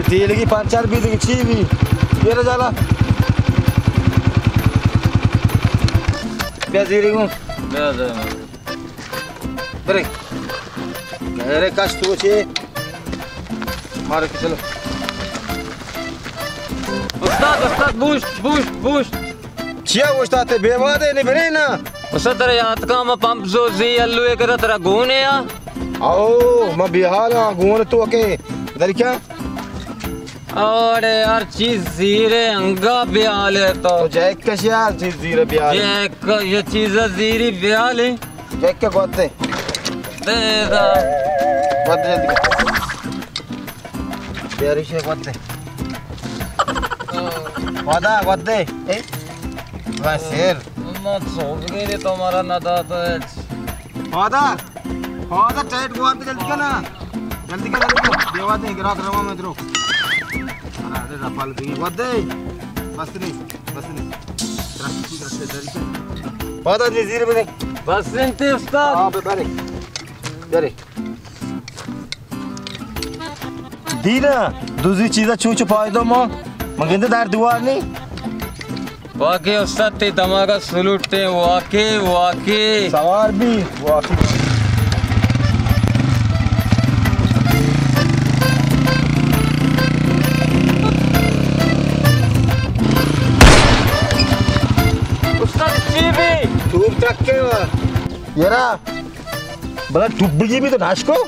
Telgi puncture be دیگه چی بی؟ بیا جالا. بیا زیری گون. بیا، بیا. برے. ارے کش تو چے؟ مارو کہ چلو. استاد، استاد، بوشت، بوشت، بوشت. چیا گوشتا تے بے وادے نی برے نا؟ استاد ترا یاد کا ما پمپ سوزی الوے کرا ترا گونے آ؟ او، ما بیحال آں گون تو کے. در کیا؟ اوڑے ہر چیز زیرے انگا بیالے تو. تو جیک کش یار چیز زیرے بیالے. جیک یہ چیز زیری بیالے. جیک کے گوتے. دے دا. گوتے جلدی. پیاری شے گوتے. وادا گوتے. اے؟ بس سیر. ما سوز گئے تو ہمارا نہ دا تو. وادا. ہاں، تو ٹائٹ گوانتے جلدی کر نا. جلدی کر، جلدی کر. دیواتے گراک روا میں درو. ارے، ارے، رپال بھی. ودے. بس نہیں، بس نہیں. رکھ، رکھ، جلدی کر. پادا جی، زیر بنے. بس انتے استاد. ہاں، بے بارے. بارے. دینا، دوزی چیزا چوچو پایدو ما. مگندے در دیوار نہیں. واقعی استاد تے دماغ سلوٹ تے، واقعی، واقعی. سوار بھی، واقعی. استاد چی بھی؟ توپ تک کے وا. یرا، بلا ٹبگی بھی تو ناشکو.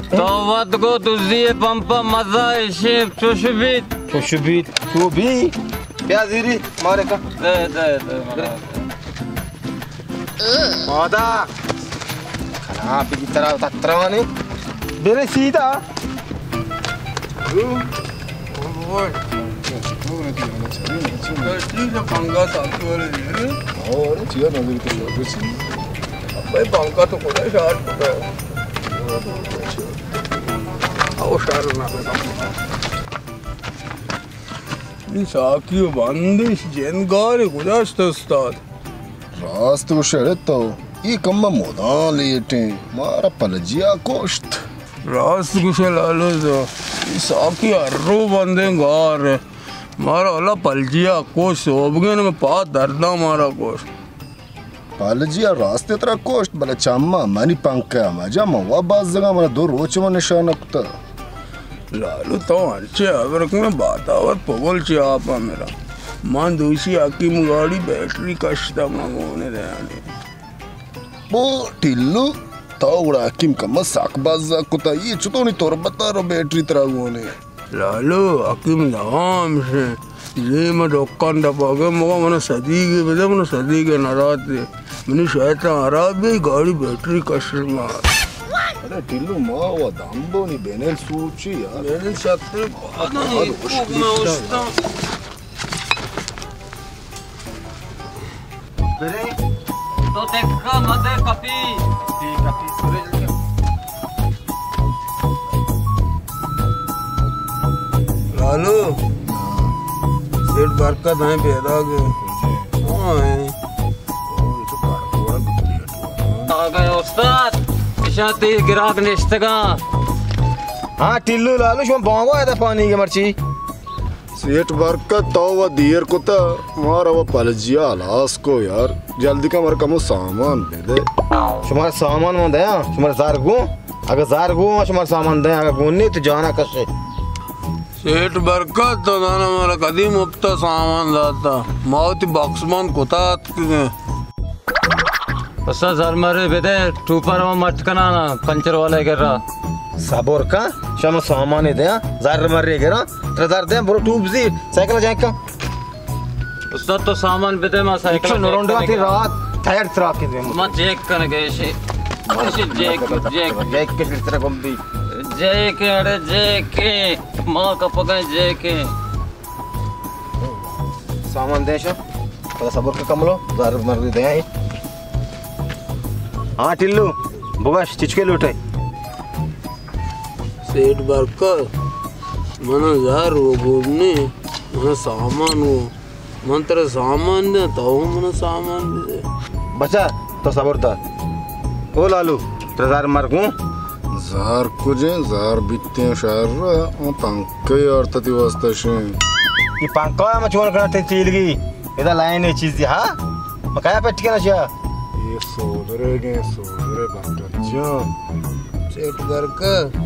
تو وت گو دزی پمپ مزہ اشی چوش بیت. چوش بیت. تو بھی. بیا زیری، مارے کا. دے، دے، دے، مارا. مادا. کنا بھی طرح تترانی. میرے سیدھا. اور چیز پنگا ساتھ والے. اور چیز نظر تو بھائی پنکھا تو خدا شارٹ ہوتا ہے. او شارٹ نہ ہوتا. اے ساکی و بندش جند گار گذشت استاد. راست گوشے تو، اے کم مدام لیٹیں، مارا پلجیا کشت. راست گوشے لالو تو، اے ساکی ہر رو بندیں گار. مارا اللہ پلجیا کشت، سوبگین میں پاد درداں مارا کشت. پالجی ء راست ترا کشت، بلے چماں منی پنکہ ء مجا، من وا بزگاں، منا دو روچ من نشان نہ کتہ. لالو تو انچے ہبر کن، باتاور پگل چہ آپ ء مرا. من دوشی حکیم گاڑی بیٹری کشتہ من گونے دیانے. بو ٹلو، تو گڑا حکیم کماں سک بزگ کتہ، یہ چتونی تربت ء رو بیٹری ترا گونے. لالو، حکیم دوام شے. زی من دکان دپا گئے، مگا من صدیقے بدے، من صدیقے نرات دے. منی شیطان حراب بی، گاڑی بیٹری کشت ما. ارے ٹلو، ما و دمبونی بینل سوچی یار. بینل شتر بادن ایکو میں استان. برے؟ تو دکا مدے کپی. کپی، کپی. لالو، سیٹ برکت ہیں پیدا گئے. ہاں ہیں. آ گئے استاد، اشاں تی گراک نشتگاں. ہاں ٹلو لالو، شما بانگو آیتا پانی کے مرچی. سیٹ برکت تو و دیر کتہ، مارا و پلجیا ہلاس کو یار. جلدی کن مارا کمو سامان بدے. شمارا سامان من دیاں، شمارا زر گوں. اگہ زر گوں، شمارا سامان دیاں، اگہ گوں نی تو جانا کشے. سیٹ برکت تو دانا مارا کدی مپتا سامان داتا. ما وتی بکس بند کتا اتکگیں. استاد زر مرے بدے، ٹوپر ہم مٹ کنانا، پنچر والے گرا. صبر کن، شما سامانے دیاں، زر مرے گرا، ترا زر دیاں، برو ٹوپ زیر، سائیکل جائیں کن. استاد تو سامان بدے، ما سائیکل چون رونڈا تی رات ٹائر ترا کے دے. ما جیک کن گئے شے. Jack, Jack. جیک کے پھر ترا گم بھی. جیک، اڑے جیک، ما کپگا جیک. سامان دے شو. پدا صبر کا کملو، زر مر دے ہیں. ہاں ٹلو، بگش چچکے لوٹے. سیٹ برکت، من زر و گونے، من سامان و، من ترا سامان دے، تو من سامان دے. بچا، تو صبر دار. او لالو، ترا زر مر گوں. زار کجیں؟ زار بیتیں شہر ءَ، اوں پنکھے آرتا تئی واسطہ شیں۔ اے پنکھا ہم چون کنا تئی تیلگی؟ ادا لائن اے چیزی، ہا؟ مکایا پٹ کنا شیا؟ اے سولر گیں، سولر برکت جان۔ سیٹ برکت،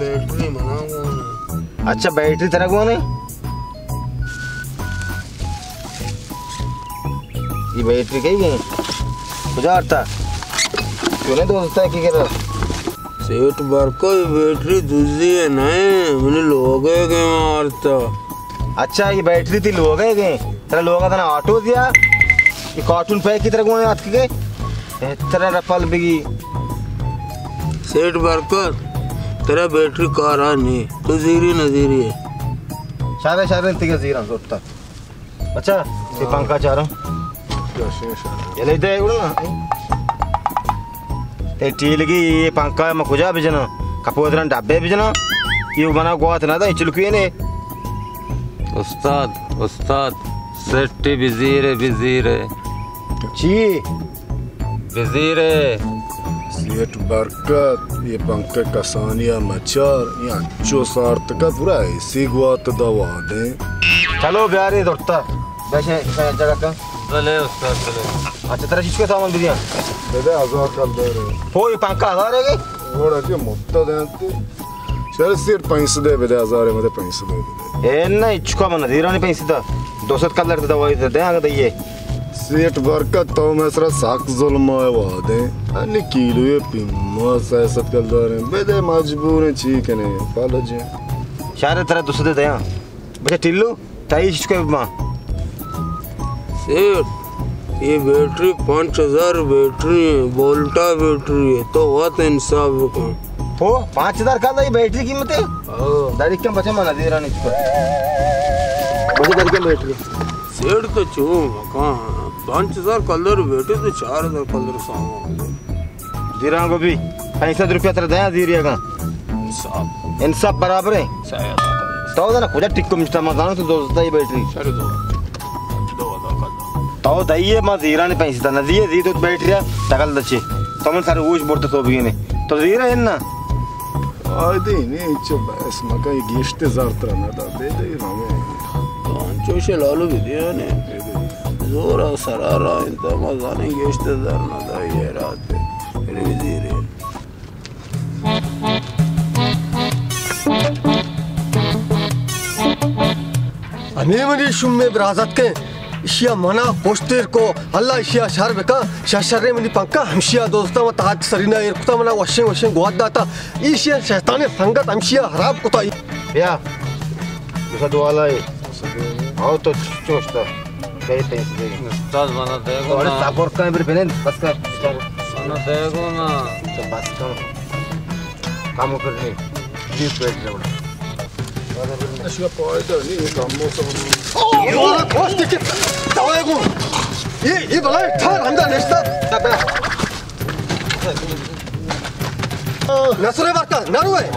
بیٹری منا گون۔ اچھا، بیٹری ترا گون ہے؟ اے بیٹری کئی گئے؟ کجا آرتا؟ کیوں نہیں دوست ہے کی کرا؟ سیٹ برکت، اے بیٹری دزی ہے نہیں، منی لوگ ہے کہ آرتا۔ اچھا، اے بیٹری تئی لوگ ہے کہ؟ ترا لوگ تنا آٹو دیا؟ اے کارٹون پیک کی ترا گون آتک کے؟ ترا رپل بگی۔ سیٹ برکت، ترا بیٹری کارا نہیں، تو زیری نہ زیری ہے۔ شارے شارے تیگا زیرا زورتا۔ اچھا، اے پنکھا چاروں۔ یلے دے اڑا۔ تے ٹیلگی، اے پنکھا ما کجا بجنا؟ کپودران ڈبے بجنا؟ اے منا گوات نہ دا، چلکوی نے۔ استاد، استاد، سیٹی بزیرے، بزیرے۔ چی؟ بزیرے۔ سیٹ برکت، اے پنکھے کسانی ءَ مچار، اے انچو سارتکا پورا ایسی گوات دا وادیں۔ چلو بیارے درتا۔ بیشے، بیشے جگہ کا۔ بلے استاد، بلے۔ اچھا، ترا چیز کو سامان دیاں؟ بدے ہزار کلدار۔ ہو، اے پنکھا ہزار ہے کہ؟ وڑا جی مفت دینتے۔ چل سیٹ پنچ سد بدے، ہزار مدے پنچ سد بدے۔ اے نہ، اچکا من دیرانی پنچ سد۔ دو سد کلدار دوائی دے، دے آگے دئیے۔ سیٹ برکت، تو میں سرا سک ظلم آئے وادیں۔ انی کیلو یہ پیما سہ سد کلدار ہیں۔ بدے مجبور ہیں، چی کنے، پالجیں۔ شارے ترا دو سد دیاں۔ بچہ ٹلو، تائی چیز کو ماں۔ سیٹ، یہ بیٹری پانچ ہزار بیٹری ہے، بولٹا بیٹری ہے، تو وت انصاف بکن۔ ہو، پانچ ہزار کلدار یہ بیٹری قیمت ہے؟ ہاں۔ داری کم بچہ منا دیرا نہیں چکا۔ بچہ داری کم بیٹری۔ سیٹ تو چو مکان، پانچ ہزار کلدار بیٹری تو چار ہزار کلدار سامان۔ دیراں گو بھی پنچ سد روپیہ ترا دیاں زیری اگاں۔ انصاف۔ انصاف برابر ہے۔ تو دانا کجا ٹکو مشتا ما زانو تو دوست دائی بیٹری۔ سر دو۔ دو ہزار کلدار۔ تو دئیے ما زیرانی پنچ سد نہ دیے، زی تو بیٹری ٹکل دچے۔ تو من سر اوش برت تو بگینے۔ تو زیرا ہے نا؟ آدی نہیں، چو بس مکا یہ گیشتے زار ترا نہ دا، دے دے رہے۔ تو انچوش لالو بھی دیا نے۔ زور سرا را انت، ما زانیں گیشتے زر نہ دائی ہے رات۔ ریزی رے۔ ہمے منی شمے برازتکیں، اشیا منا پشتیر کو، اللہ اشیا شر بکا، شر شر منی پنکھا، ہمشیا دوستا ما تاج سرینا ایر کتا، منا وشیں وشیں گوات داتا، اشیا شیطان سنگت ہمشیا حراب کتا۔ بیا، دوسرا دوالا ہے۔ آؤ تو چوشتا۔ کئی پیسے دے؟ استاد، منا دے گو نا۔ صبر کن، بر بلند، بس کر۔ منا دے گو نا۔ تو بس کر۔ کام کر نہیں۔ بیس بیٹھ جاؤ۔ اشیا فائدہ نہیں، کام موسم۔ او، او، او، دیکھ، دے گو۔ یہ، یہ بلا ٹھار ہمدا نشتا۔ نسرے برکا، نہ روئے۔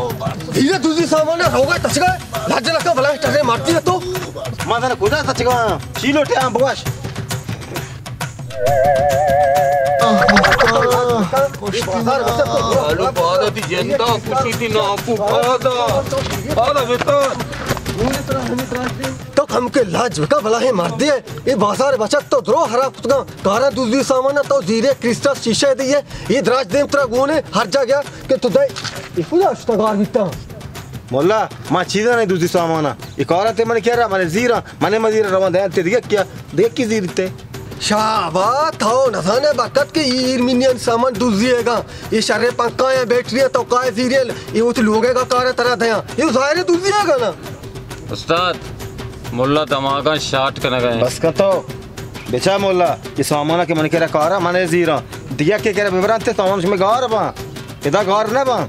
دھیرے دوزی سامان روگا تچگا۔ لاج لکا بلا ٹرے مارتی ہے تو۔ ما ترا کجا تچگا؟ چی لوٹے ہم بگوش۔ آلو پادا تی جندا کشی تی ناکو پادا۔ پادا بیتا۔ تو کم کے لاج بکا بلا ہے مردے۔ اے بازار بچت تو درو حراب کتگاں۔ کاراں دزی سامان تو زیرے کرسٹل شیشہ دیئے۔ اے دراج دیم ترا گونے ہر جا گیا کہ تو دے۔ اے کجا شتا گار بیتا؟ مولا، ما چیزا نہیں دزی سامان۔ اے کاراں تے من کیا را، من زیرا، من مزیر روان دے تے دیگه کیا؟ دیگه کی زیرتے؟ شابا، تو نزانے برکت کہ اے ایرمینین سامان دزی ہے گا۔ اے شرے پنکھا ہے، بیٹری ہے، تو کائے زیرے، اے وتی لوگے گا کار ترا دیاں۔ اے ظاہر ہے دزی ہے گا نا۔ استاد، ملا دماغاں شاٹ کنگ ءَ اِنت۔ بس کن تو۔ بچا مولا، اے سامان کہ من کرا کارا، من اے زیراں۔ دگہ کہ کرا ببرنت، سامان شمے گار باں۔ ادا گار نہ باں۔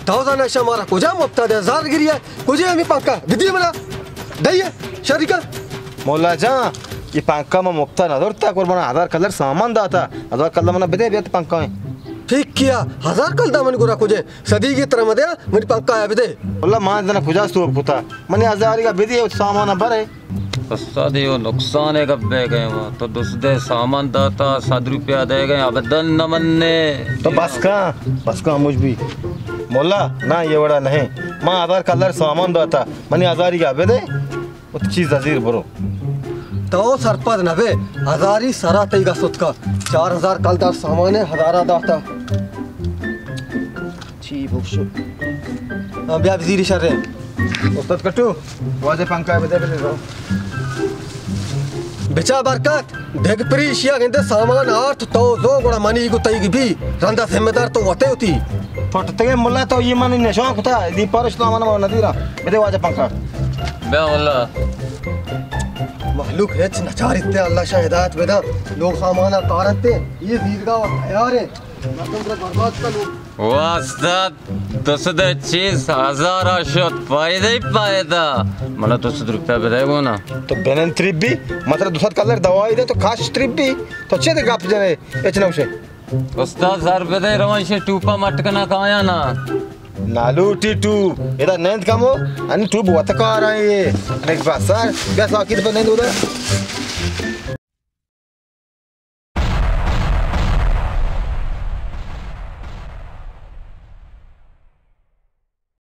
تو زانا شمارا کجا مفتا دے، زار گری ہے؟ کجا ہمیں پنکھا؟ بدی منا۔ دئیے، شریکا۔ مولا جان، اے پنکھا ما مفتا نہ دورتا، قربان ہزار کلدار سامان داتا۔ ہزار کلدار منا بدے، بیت پنکھا ایں۔ ٹھیک کیا، ہزار کلدار من گورا کجے؟ صدیقی ترا مدیا، منی پنکھا آیا بدے۔ واللہ ما زنا کجا سوب کتا؟ منی ہزاری کا بدے، سامان بھرے۔ استاد، یہ نقصان ہے، گپ بہ گئے وہاں۔ تو دس دے سامان داتا، صد روپیہ دے گئے، ابداً نہ مننے۔ تو بس کا، بس کا مجھ بھی۔ ملا، نا، یہ وڑا نہیں۔ ما ہزار کلر سامان داتا، منی ہزاری گا بدے، ات چیز ازیر برو۔ تو سرپد نہ بے، ہزاری سرا تئی گس اتکا۔ چار ہزار کلدار سامان ہے، ہزارا داتا۔ چی بوشو؟ ہاں، بیا بزیری شر ہے۔ استاد کٹو، واجہ پنکھا بدے، بدے رو۔ بچا برکت، دگ پریشیا گندے سامان آرت تو زو گڑا منی گو تئی بی، رندا ذمہ دار تو وتے ہوتی۔ پھٹتگے ملا، تو یہ من نشان کتا، دی پرش تو من ندیرا۔ بدے واجہ پنکھا۔ بیا ملا۔ مخلوق ہچ نچاریت، اللہ شاہ ہدایت بدا۔ لوگ سامانا کارتے، یہ دیدگاہ و تیار ہے۔ مردم را برباد کنو۔ واستاد، دو سد چیز ہزار شد، فائدہ ہی فائدہ۔ ملا دو سد روپیہ بدے گونا۔ تو بنن تریبی، مطلب دو سد کلر دوائی دے تو کاش تریبی۔ تو چے دے گپ جنے، اچ نوشے۔ استاد زر بدے، روان شے ٹوپا مٹ کنا کایا نا۔ نالوٹی ٹوپ، ادا نیند کمو، انی ٹوپ وتکار آئے۔ انک بسر، بیا ساکت پہ نیند ادا۔